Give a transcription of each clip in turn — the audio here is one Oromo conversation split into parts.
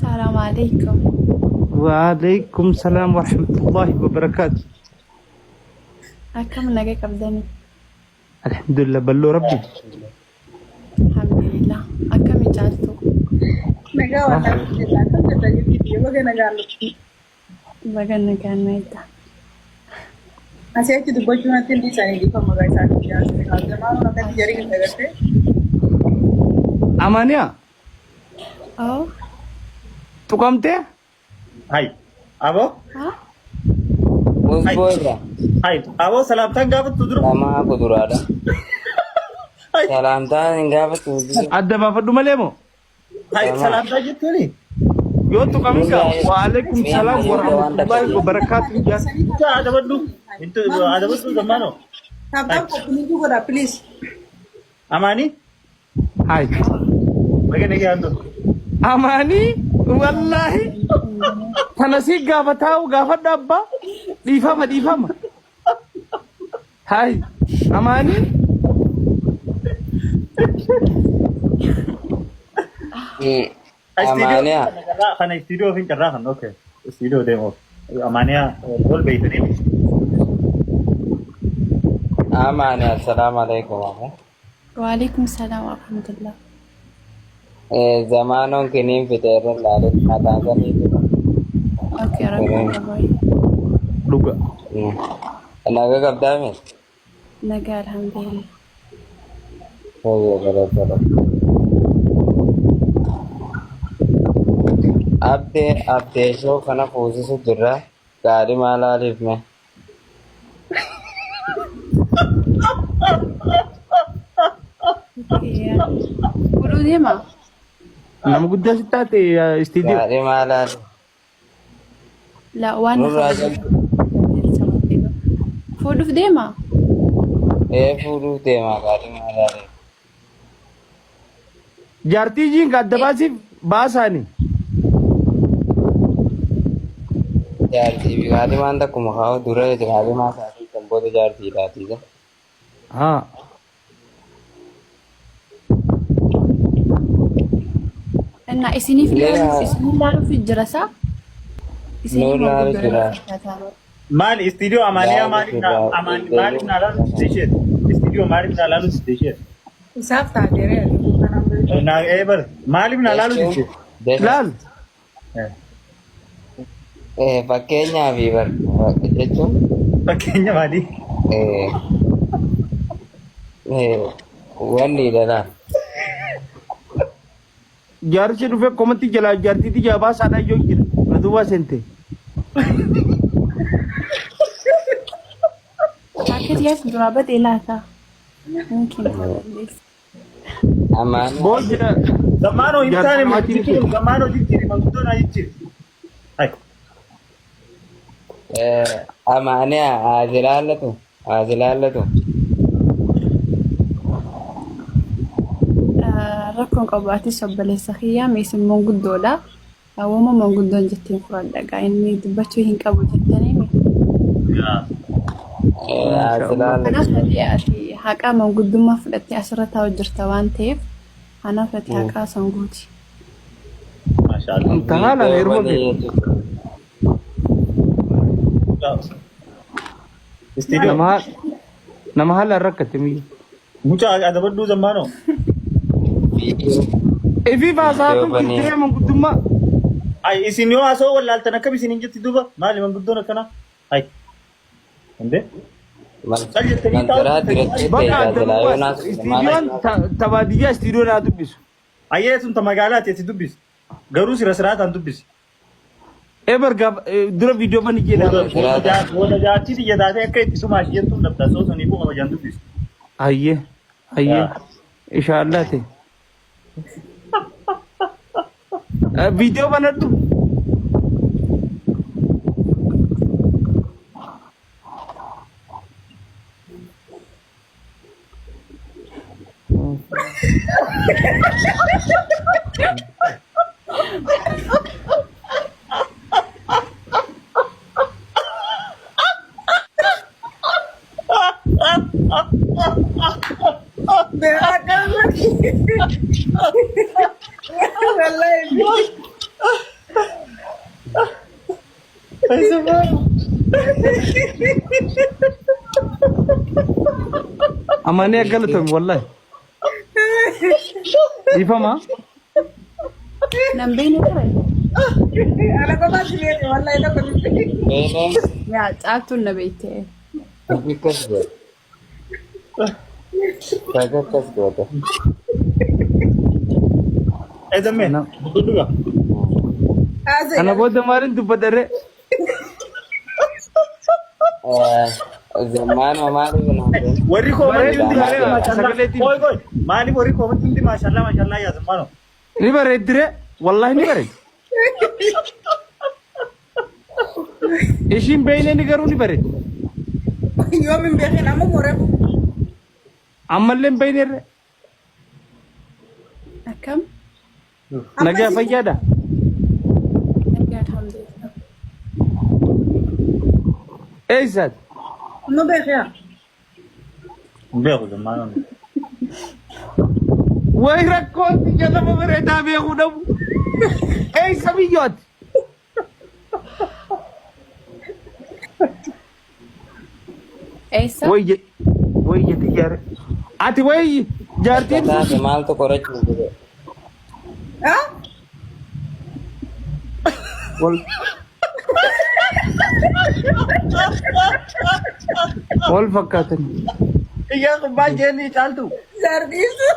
Salaamu alaikum. Waalaikum salaam warahmatullahi wabarakaatu. Akkam naga qabdani? Alhamdulillah balloo rabbi. Alhamdulillah. Akkami caaltu? Nagaa waan alhamdulillah. Akkam jirta jirti baga nagaan dhufte. Baga nagaan na eegda. Asii achi dubbachuu natti hin dhiisanii dhiifama maqaa isaanii jaarsa. Zamaanuu akkatti jarii hin dagartee. Amaaniyaa Oo. tuqamtee? Hai. Aboo? Ha? Usboo irraa Hai. Aboo salaamtaan gaafattu dura. lamaa kuduraadha. Hai. Salaamtaan hin gaafattu. Adda baafadhu malee moo? Hai salaamtaa jettuuni. Yoo tuqamin gaa waalaikum salaam warahmatullahi wabarakaatu jaa. Inta adabadhu. Inta adabadhu zammaanoo. Tap tap koppiliituu godha please. Amaanii. Hai. Baga nagaan dhufte. Amaanii wallaahi tana si gaafataa'u gaafadhu abbaa dhiifama dhiifama. Hai amaanii Amaaniyaa. Kana istiidiyoo ofiin carraa kan okay. Istiidiyoo deemuuf. Amaaniyaa wal beeytanii. Amaaniyaa assalaamu alaikum. Waalaikum salaam wa rahmatullah. Zamaanoon kiniin fite irra ilaalee mataa sanii fite. Okay, rakkoo qabu. Dhuga. Naga qabdaa mee? Nagaa alhamdulillah. Fayya galatoodha. Abdee abdee shoo kana fuusisu jirra. Gaarii maal haaliif mee? Godhuu deema. Nama guddaa si taate istiidiyoo. Gaarii maal haaliif? La waan Nurraa jalqabu. Fuudhuuf deema. Ee fuudhuuf deema gaarii maal haaliif? Jaartii jiin ka adda baasiif baasaani. Jaartii fi kaadhimaan takkuma kaa'u dura kaadhimaa isaatii kan booda jaartiidhaati. Haa. Innaa isiniif Lee- ilaaluuf isinii ilaaluuf jira saa? Isinii Nuu ilaalu manguddoo jira. fakkaata. Maali istiidiyoo Amaaniyaa Ilaalu maaliif na jira. amaan maaliif na laalu didde isheet? Istiidiyoo maaliif na laalu didde isheet? Isaaf taateeree ati kanaan beektu. Na ee bar maaliif na laalu didde? Jechuun Laal. fakkeenyaaf bar jechuun Fakkeenya maalii? eh, eh, wanni dhala. Jaarsi dhufee komantii jalaa jaartii tiyyaa baasaadhaa yoo jira. Na duubaa seente. Akka tiyaas duraa badee laata? Mumkin ta'uu dandeessa. Amaanaa Booda Zammaanoo hin jaarsa taane namaatii miti. jijjiiri zammaanoo jijjiiri manguddoo naa jijjiiri. Hai. Amaanaa haa jilaallatu haa jilaallatu. Rakkoon qabu atis obboleessa kiyyaa miis manguddoodha. Waanuma manguddoon jetteen fudhadha gaa inni dubbachuu hin qabu jettanii mi? Haa Maasha Allah. jilaallatu. Kanaaf ati ati haqaa manguddummaa fudhattee asirra taa'u jirta waan ta'eef kanaaf ati haqaa san guuti. Maashaallah. Tahaala Viidiyoo heeruma banii feete. jechuudha. Istiidiyoo. Nama nama haalaan rakkate miyya. Mucaa adabadhuu zammaanoo. Viidiyoo Ifii viidiyoo faasaatu banii. jijjiiree manguddummaa. Ay isin yoo haasoo wallaaltan akkam isin hin jetti duuba maali manguddoon akkanaa? Ay. Hundee. Cal jettanii taa'u Mantaraa jettanii. diratti Bakka ta'e adda tajaajila yoo duwwaas naas maal istiidiyoon ta baadiyyaa istiidiyoo naa dubbisu. Ayyee sun ta magaalaati ati dubbisi. Garuu sira siraataan dubbisi. Ebar gaaf dura viidiyoo bani jedhaa. Booda booda jaa- booda jaartii tiyya taatee akka itti sumaa jettuun dhabda. Soo saniifuu kabajaan dubbisi. Ayyee ayyee Yaa. inshaallah ta'e. Viidiyoo banadhu. Wallahi. Amaanee galatoomi wallahi. Dhiifama. Nan beekne ture. Ana qofaatti beekne wallahi tokko sitti. Beekneen Yaa caaltuun na beekte. akkas godhe. Kaga akkas goote. Eezammee. Dubbadhu. Kana booda maaliin dubbadha ree? Zammaanuma maaliif naan ta'e? Warri koomantii hundi Bareedu maashallaa sagaleetiin. maashallaa. Qoy qoy. Maaliif warri koomantii hundi maashallaa maashallaa yaa zammaano? Ni bareeddi ree? Wallahi ni bareeddi. Ishiin beeynee ni garuu ni bareeddi. Yoom hin beekin amma moreefu. Ammallee hin beeynee ree? Akkam? Nagaa fayyaadha. Nagaa alhamdulillah. Eessaati? Nu beekiyaa. Hin beeku zammaano. Way rakkoon xiyya nama bareedaa beekuu dhabu. Eessa biyyooti? Eessa? Way way xiyyaare. Ati way jaartiin Taate maaltu qorachuuf godhe? Ah? wal wal fakkaatan. Iyyaa kun maal jeenni caaltu? Jaartiisu.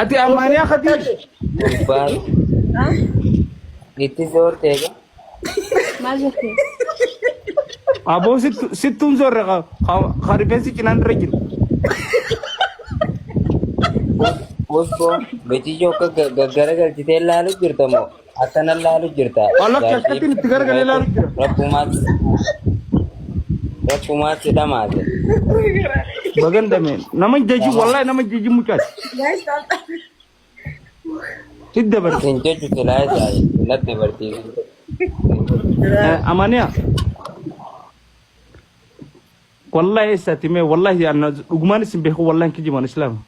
Ati ammaanii khatiir. Gurbaan itti soorte egaa. Maal jette? Aboo sittuun zorre ka rifeensi cinaan irra jiru. Usboo biciyyoo akka gaggaragalchitee laalu jirta moo akkana laalu jirta? Alakki akkattiin itti garagalee laalu jira. Rabbumaatti rabbumaatti dhamaate. Bagan dameen nama jeji wallahi nama jeji mucaati. Guys, stop. Hidda bari. Sin jechu silaa isaa natti bartiisu. Amaniya. Wallahi eessaati mee wallahi anna dhugumaan isin beeku wallahi hin kijiban islaama.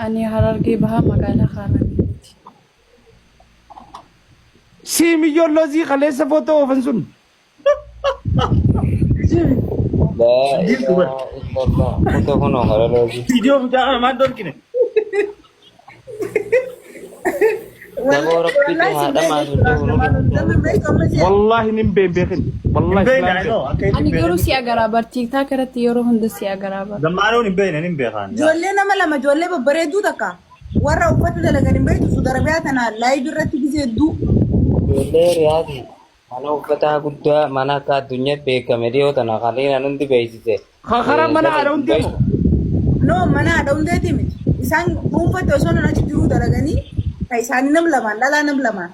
Ani Harargee bahaa magaalaa Haaraniiti. Si miyyoon loozii kaleessa footoo oofan sun. Laa ilaaha illallah. Foto kunoo gara loozii. Viidiyoo mucaa kana maal dhorkine? Daboo rabbitu haa dhamaatu Wallahi nin been beekin. Hin Wallahi beekne islaam I know akka itti Ani hin garuu beekne. si agaraa bar TikTok irratti yeroo hunda si agaraa bar. Zammaanoon hin beekne hin beekaan. Ijoollee nama lama ijoollee babbareedduu takka warra uffata dalagan hin beektu Suudi Arabiyaa tana live irratti gisee hedduu. Ijoollee Riyaadii mana uffataa guddaa mana akka addunyaatti beekame dhiyoo tana kaliinaan hundi beeksise. Karaa mana haadha hundi moo? No, mana haadha hundeeti miti. Isaan dhuunfatti osoo nan achi jiruu dalaganii ka isaanii nam lamaan dhalaa nam lamaan.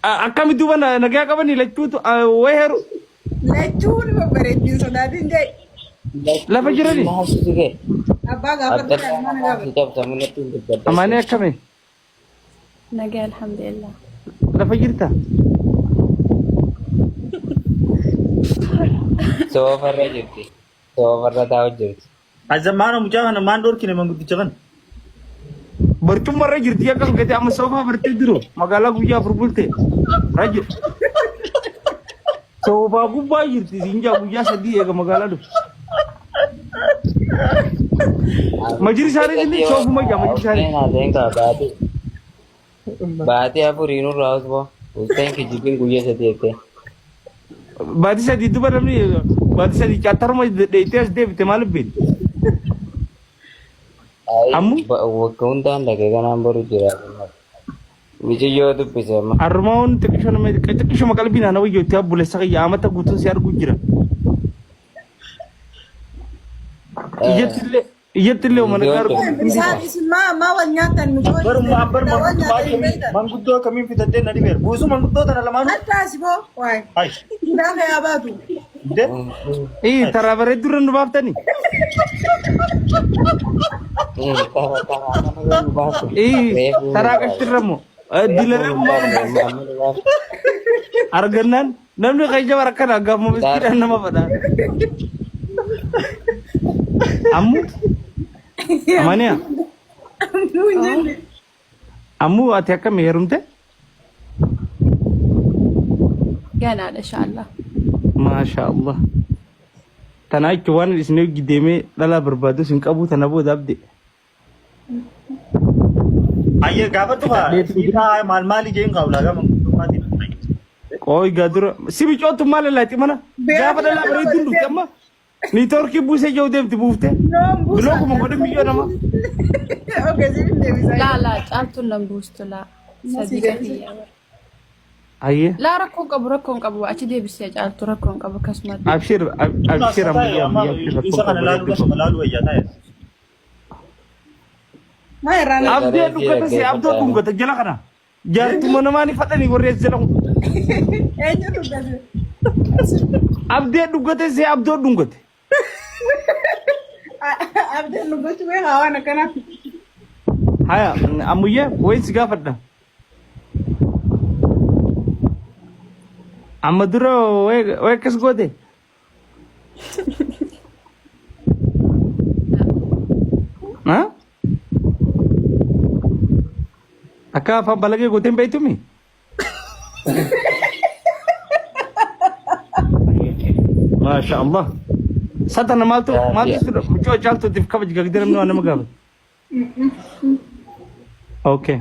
Akkami duuba nagaa qabanii lachuutu waheeru Lachuun babbareeddiin sodaatiin jee. lafa jirani. Maaltu si ga'e? Abbaa gaafadhu kan mana gaafadhu. Cabsamu natti hin dubbadda. Amaanii akkami Nagaa alhamdulillah. lafa jirta? Soofarra jirti. Soofarra taa'u jirti. Zammaanoo mucaa kana maal dhorkine manguddicha kana? Barcuma irra jirti akka gati amma soofaa bartee jiru magaalaa guyyaa afur bulte. Rajo. Soofaa gubbaa jirti siinjaa guyyaa sadii eega magaalaa dhufu. Majiri isaanii inni soofuma jaa majiri isaanii. Baatii baatii afurii nurraa osoo usteen kijibin guyyaa sadii jettee. Baatii sadii duba namni baatii sadii caattaruma dheeytee as deebite maaliif beekti? Ammu? Bakka hundaan dhaqee kanaan boru jira. Mijiyyoo dubbise amma. Arrumaa'uun xiqqishoo nama xiqqishuma qalbii naannoo wayyootti abbuleessa kiyya amata guutuun si arguu jira. Iyyattillee iyyattillee mana argu. Isaan isin maa maa wal nyaattan mijoon. Barummaa abbar Wal manguddoo nyaatan hin beektan. manguddoo akkamiin fitattee na dhibeera. Buusuu manguddoo tana lamaanuu. Harkaas boo waay. Hai. Gaafa yaa baatu. Inde. Ii taraa bareedduu irra nu baaftani. Ii taraa qashtirra moo dilaree gumaa nu argannaan namni keenya bara akkana gaafuma miskiidhaan nama fadhaa. Ammu Amaaniyaa Ammuu hin jenne. Ammuu ati akkami heerumte? Ganaadha inshallah. Maasha Allah. Tanaa jechuun waan isin hojii deemee dhalaa barbaadus hin qabu tana booda abde. Ayyee gaafadhu kaa siitaa maal maali jeen kaa ulaagaa manguddummaatiin. Qooyi gaa dura si bicootu maal laati mana gaafa dhalaa bareedduun dhufte amma niitoorkii buusee jiru deemti buufte. Noon buusa. Bilookuma godhe miyyoo nama. Okay, siif hin deebisaa. Laa laa caaltuun nan buustu laa. Sadii qatiyyaa. Ayyee. Laa rakkoon qabu rakkoon qabu achi deebisee caaltu rakkoon qabu akkasumatti. Abshir abshir ammayyaa ammayyaa abshir Isa rakkoo kana qabu laaluu bareedduu asuma laaluu wayyaa taa'e. Maa irraa na Abdee dhugata si abdoo dhungata jala kana. Jaartuma namaa ni fadhanii warri as jala kun. eenyu dubbate? Abdee dhugate si abdoo dhungate. Abdeen dubbachuu beekaa waan akkanaa. Haya ammuyyee wayi si gaafadha. Amma dura wayi akkas goote. Ha? Akka afaan balagee gootee hin beektumi? Maasha Allah. Satana maaltu maaltu sirra mucoo caaltuutiif kabaji gagdee namni waan nama gaafatu. Okay.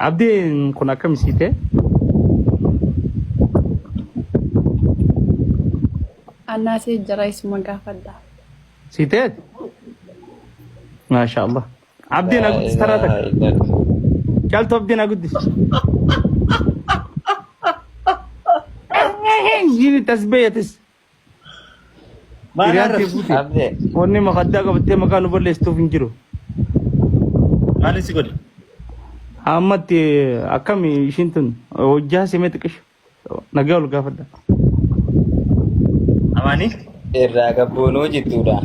Abdiin kun akkam siitee? Annaa see jara isuma gaafadha. Siitee? Maasha Allah. Abdiin haa guddis taraa takka. Caaltuu abdiin haa guddis. Jini tasbeeyatis. Maal Hiriyaan tee arrabsi? buute. Abde. Wanni makaddaa qabattee maqaa nu balleessituuf hin jiru. Maal si godhe? Ammatti akkami ishiin tun hojjaa simee xiqqishu nagaa ol gaafadha. Amaanii? Irraa gabboonuu jidduudha.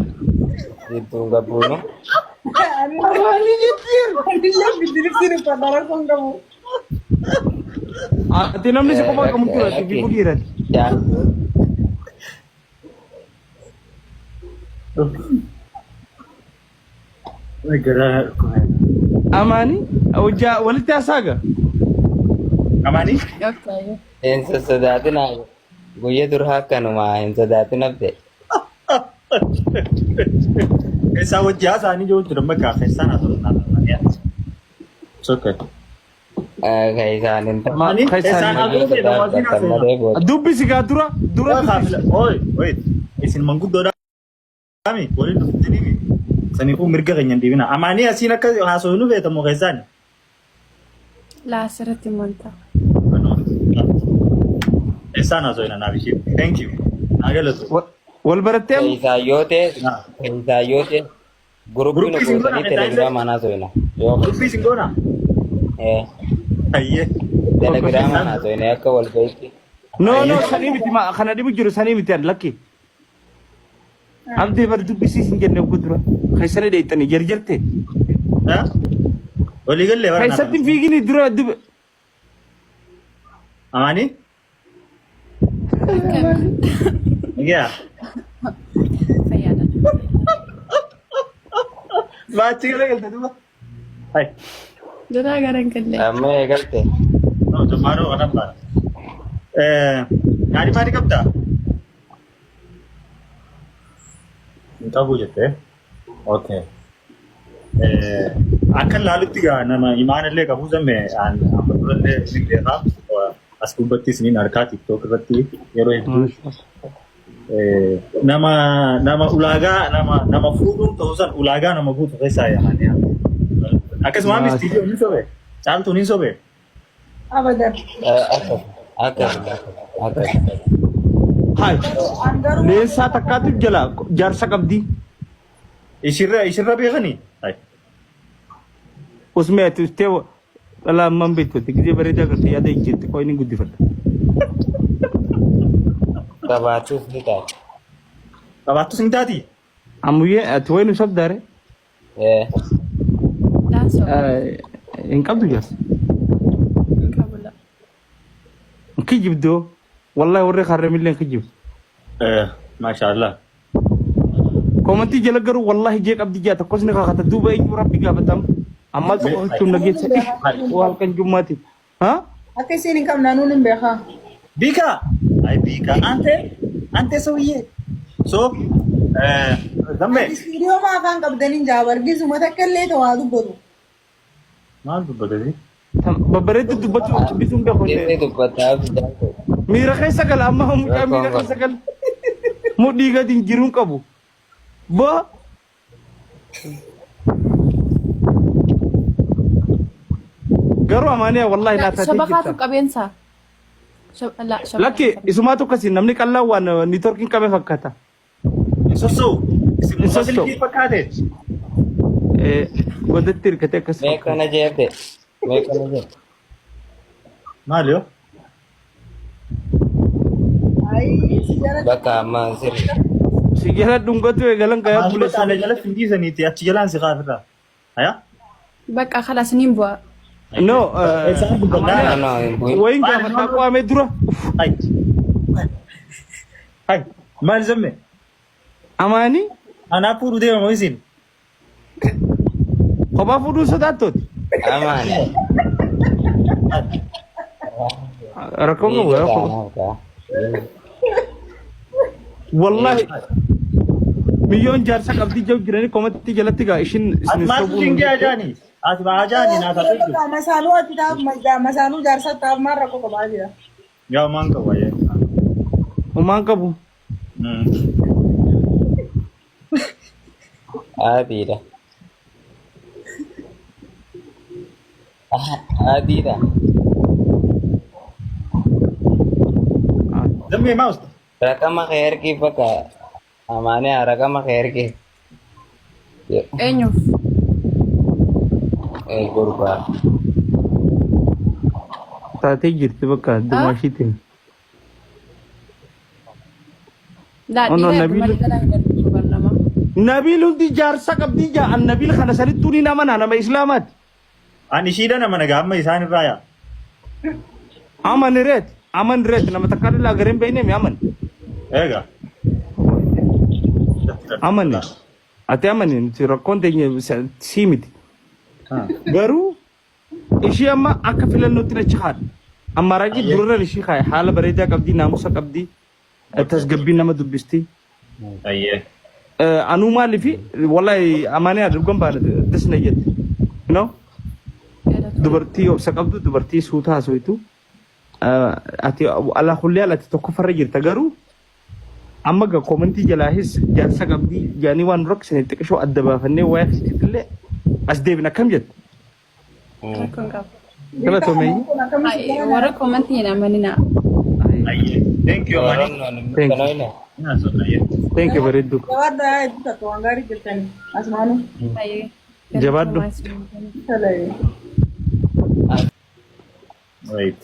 Jidduun gabboonuu. Anillee bidiribsiin uffata rakkoon qabu. Ati namni si kophaa qabu jira ati fiiguu dhiirati. Garaa Amaani hojjaa walitti haasaaga. Amaanii? Okay. Hin sossodaatinaa. Guyya duraa akkanuma hin sodaatin abde. Keessaa wajji haasa'anii jiru jira bakka keessaan haasa'u. It's okay. Ka isaan hin ta'u. Amaanii? Keessaan Keessaan Hojii haasa'u sodaa fedha wajjin argattan haasa'u. malee booda. Dubbisi gaa dura dura dubbisi. Oi, wait. Isin manguddoodha mi? Waliin dhuftanii mi? Saniifuu mirga keenya hin dhiibina. Amaanii asiin akka haasa'u nu feetamu keessaan. Laa asirratti manta. Eessaan haasa'u naaf ishee. Thank you. Naa galatu. Wal barattee amma? Keessaan yoo ta'e, keessaan yoo ta'e, guruppii nu Guruppii isin goona gootanii telegiraamaan haasofna. Yoo Guruppii isin goona? Ayyee. telegiraamaan haasofne akka wal gahitti. No no sanii miti kana dhibu jiru sanii miti an lakki. Abdee bar dubbisiis hin jenne oggu dura. Keessanii dheettanii jarjarte. Walii gallee bara. Keessatti hin fiigini dura dub. Amaanii? Yaa. Fayyaadha. Baachii gara galte duuba. Hai. Duraa gara hin galle. Amma eegalte. No, tomorrow kanan baana. Yaadi maali qabdaa? Hin qabu jettee? Okay. Akka ilaalutti gaa nama imaana illee qabu zamme amma durallee ni beekaa. As gubbattis ni argaa TikTok irratti yeroo hedduu nama nama ulaagaa nama nama fuudhuun ta'uu san ulaagaa nama guutu keessaa yaamanii. Akkasuma misti ni sobe. Caaltuun hin sobe. Abadan. Akkas akkas akkas. Hai. An garuu Leensaa takkaatu jala jaarsa qabdi. Ishirra ishirra beekanii? Hai. Usmee ati ustee dhala ammaan beektu gisee bareedaa garte yaada ijjeetti qoy ni guddifadha. Qabaachuuf ni taate. Qabaattus ni taati? Ammuyyee ati wayinu sabdaare Daansoo. hin qabdu jaarsa. Hin qabu la. Hin kijibdoo. Wallahi warri harreemillee hin kijibdu. Maashaallah. Komantii jala garuu wallahi jee qabdi jaa tokkos ni kakata duuba eenyu rabbi gaafatama. Ammal tokko jechuun nageessa waan kan jummaati. Ha? Akka isiin hin qabne anuun hin beekaa. Biika! Ay biika. Ante ante ሰውዬ So zamme Istiidiyoo maa afaan qabdaniin jaa bargisuma takka illee ta'u dubbatu. maal dubbatati? Babbareetti dubbachuu dubbisuun beeku. Deemtee dubbataa abidaan ta'e. Miira keessa gala amma mucaa miira keessa gala. Mudhii gadi hin jiruun qabu. Boo garuu amaaniyaa wallahi naa taatee Shabakaatu jirta. qabeensa. Lakki isumaatu akkasii namni qallaan waan niitoorkiin qabe fakkaata. Hin sossoo'u. Hin sossoo'u. Silkii fakkaate. Godatti hirkatee akkas Mee fakkaata. kana jeete. Mee kana jeete. Maal yoo? Ayi si jala Bakka amma sirri. Si jala dhungatu eegalan gayaa Maal buleessa. godhaale jalatti hin dhiisaniiti achi jalaan si kaafirraa. Haya? Bakka kalaas niin bu'a. No, Isaan dubbannaa. No, no, hin bu'in. wayin gaafataa qo'amee dura. Hay. Hay. Maal zamme? Amaanii Anaa fuudhu deema moo isin? kophaa fuudhuun sodaattooti. Amaane. Rakkoo qabu rakkoo qabu. Wallahi miyyoon jaarsa qabdii jiru jiranii komatti jalatti gaa ishin Ati isin maal sobuun isin gee ajaani? Ati maa ajaani naa taatee jirtu. Masaanuu ati taaf masaanuu jaarsa taaf maal rakkoo qabaa jira. Yaa maan qabu ayyee. Homaan qabu. Adiidha. Adiidha. Zammee maa usta? Rakama kee ergii bakka amaanee rakama kee ergii. Eenyuuf? Gurbaa. Taatee jirti bakka addummaa ishiitiin. Laa Ono dhiira Nabiil- malee dhalaa hin argitu barnama. Nabiil hundi jaarsa qabdii jaa Nabiil kana sanittuu ni amana nama Islaamaati. Ani ishiidha nama nagaa amma isaan irraa yaa. Aman reet aman reet nama takka illee agareen beeknee mi aman. Eega. Amani. Ati amani nuti rakkoon teenya sii miti. Garuu ishii amma akka filannootti achi haadha. Ammaaraajii durarran ishii kaaye haala bareedaa qabdii naamusa qabdii tasgabbii nama dubbisti. Ayyee. Anuu maaliifi wallahi amaanii dhugan baana dasna jette. You know? Dubartii obsa qabdu dubartii suuta haasoftu. Ati alaa kulli haal ati tokkoffarra jirta garuu amma ga komantii jalaahis jaarsa qabdii jaanii waan nu rakkisaniif xiqqishoo adda baafannee waa'ee keetiitillee as deebina akkam jette. Rakkoon qabu. Galatoomee. Warra komantii hin amaninaa. Ayyee. Thank you Amani. Thank you. Ayyee. Thank you bareedduu. Jabaadhaa hedduu takka waan gaarii jettanii asumaanuu. Jabaadhu. Tolee. Wait.